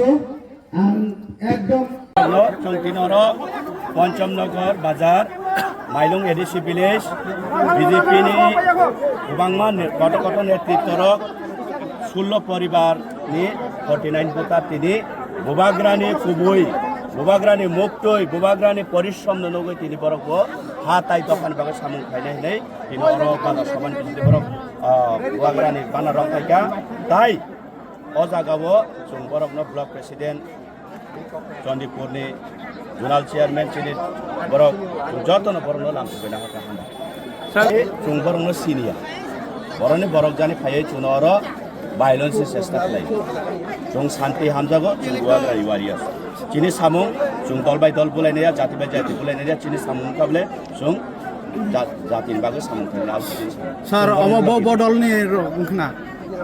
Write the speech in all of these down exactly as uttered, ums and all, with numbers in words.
Ang ekdom Chongtinoro Ponchamnagar Bazar, Mailung A D C Village, B J P ni kwbangma ne-, koto koto netritworok sullo poribar ni forty nine voter tini Bubagrani kubui, Bubagrani muktwi, Bubagrani porishrom no nugwi tini borok bo ha tai dophani bagwi samung khainai hinwi tini oro bazar sabani tini borok, ah, Bubagrani banner rok khaikha. Tai o jaga o chwng borokno block president, Chandipurni zonal chairman chini borok, chwng jotono borokno lamsogwi nahakha hambai. Sir. Chwng borokno siniya. Borokni borok jani phaiwi chwngno oro violence ni chesta khlai. Chwng santi hamjago, chwng Bubagrani warrior. Chini samung, chwng dol bai dol bulainaya, jati bai jati bulainaya, chini samung wngkha bole, chwng ja-, jatini bagwi samung khlainai, abo chini samung. Sir, omo bo bodolni rok wngkhna?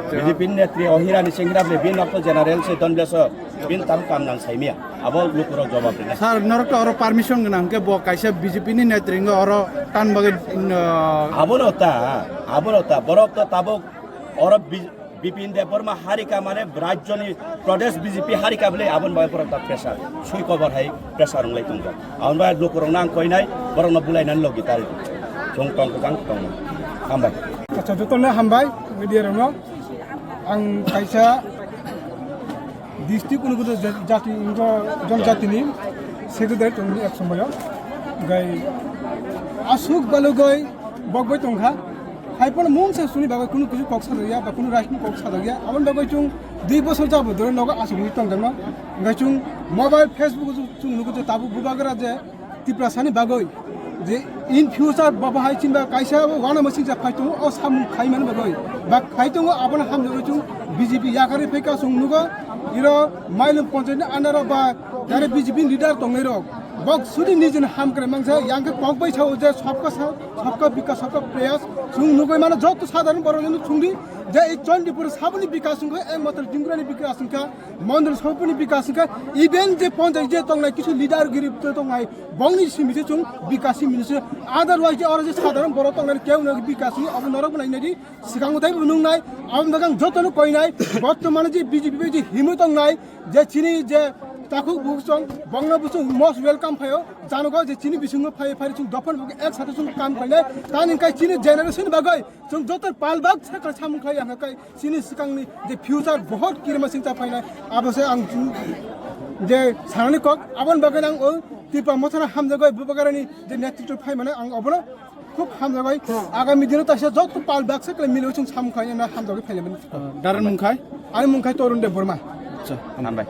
B J P ni netri o hirani sengkra ble bin rok to general se don bleso bin tam kam nang saimia. Abo lukurok jawab rina. Sir, norok to oro permission gwnang hwnkhe bo kaisa B J P ni netri wngkha oro tan bagwi, uh, Abono ta, abono ta. Borok to tabuk oro bi-, Bipin Debbarma harika mane rajyoni Pradesh B J P harika bole aboni bagwi borok ta pressure. Sui kobar hai pressure wnglai tongkha. Aboni bagwi lukurokno ang koinai, borokno bulainani logi tari. Chwng tongkha jang tongma. Hambai. Acha, jotono hambai, media rokno. Ang kaisa district unukuduk jati, jonjatini secretary tongmani ek somoyo. Gai asuk balugoi bogbai tongkha. Haiphano mungsa suni bagwi kunu kisu kok sajakya ba kunu raisni kok sajakya. Aboni bagwi chwng dui bosor jabo dore nogo asugwi tongjakno. Hwnkhe chwng mobile, Facebook o chwng nugo je tabuk Bubagra je Tiprasani bagwi je in future baba hai chini bagwi kaisa bo uanama singcha phai tongo, o samung khaimani bagwi ba khai tongo, abono hamjagwi chwng B J P yakarwi phaikha chwng nugo. Iro Mailung Panchayat ni under o ba jare B J P ni leader tongnairok bok sudi nijini hamkrai mangsa, yang khe kok bai sao je sabka sa-, sabka bikas, sabka prayas, chwng nugwi mano joto sadharon borok no chwngdi je ei Chandipur saboni bikas wngkha, ei motor Jingrani bikas wngkha, Mondol Sopuni bikas wngkha, even je Panchayat je tongnai kisu leader giri tongnai, bongni simi se chwng bikas simi se, otherwise je oro je sadharon borok tongnai keu no bikas wngwi obo norok bo nainai di, swkango tei bo nungnai, aboni bagwi ang jotono koinai, bortomane je B J P bai je himwi tongnai, je chini je takhuk buchung, bongno buchung most welcome phaio, janogo je chini bisingo phai phai chwng dophani bagwi ek sate chwng kam khainai, tani hwnkhe chini generation bagwi chwng joto palbak sakra samung khlai ang khe chini swkangni je future bohot kirima singcha phainai, abo se ang je sanani kok, aboni bagwi ang o Tipra Mothano hamjagwi Bubagrani je netritwo phaimani ang obono khub hamjagwi agami dino taisa joto palbak sakra milo chwng samung khlaina hamjagwi phainai. Daran mungkhai? Ani mungkhai Torun Debbarma. Acha, hambai.